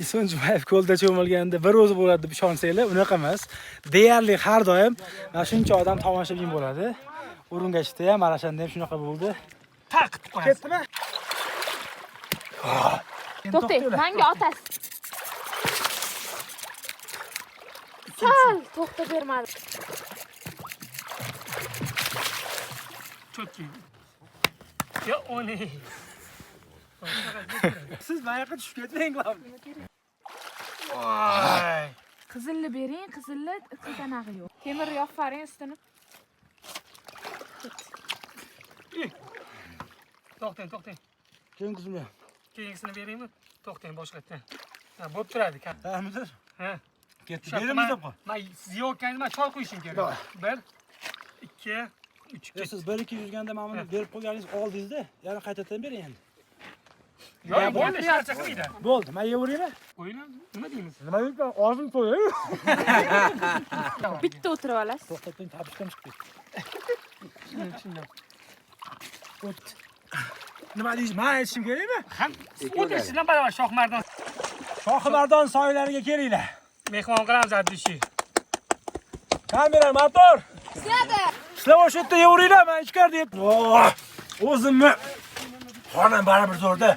Ison Jumayev ko'lda cho'milganda bir o'zi bo'ladi deb ishonsanglar, unaqa emas. Deyarli har doim mana shuncha odam tomoshabin bo'ladi. Urungachda ham, Marashanda ham shunaqa bo'ldi. Taqib qo'yasiz. Ketdimi? To'xtang, manga otasiz. Sal to'xtab bermadi. Cho'tki. Yo, oni. Siz mayoqqa tushib ketmang, главное. Voy. Qizilni bering, qizilni qitanag'i yo'q. Temir yofaring ustini. To'xtang, to'xtang. Keyin qizimga. Keyingisini beraymi? To'xtang, boshqatdan. Ha, bo'lib turadi. Rahmatlar. Ha. Ketdi. Shu Beramiz deb qo'y. Man siz yo'qganingiz man choy quyishim kerak. 1 2 3 Yo, siz 1 2 yuzganda mana buni berib qo'yganingiz oldingizda, yana qaytadan bering endi. Yo'q, bo'ldi, hech narsa qilmaydi. Bo'ldi, men yeyaveraymi? Qo'yinglar, nima deymiz? Nima deyman? Og'zim to'yay. Bitta o'tirib olasiz. To'xtab turing, tabishkam chiqib ketdi. Shunday. Nima deysiz? Men aytishim kerakmi? Ham o'tish bilan barobar Shohmardon Shohimardon soylariga kelinglar. mehmon qilamiz abdushi. Kamera, motor. Sizlar o'sha yerda yeyaveringlar, men ichkarida yeb. Oh, o'zimni qornim baribir zo'rda.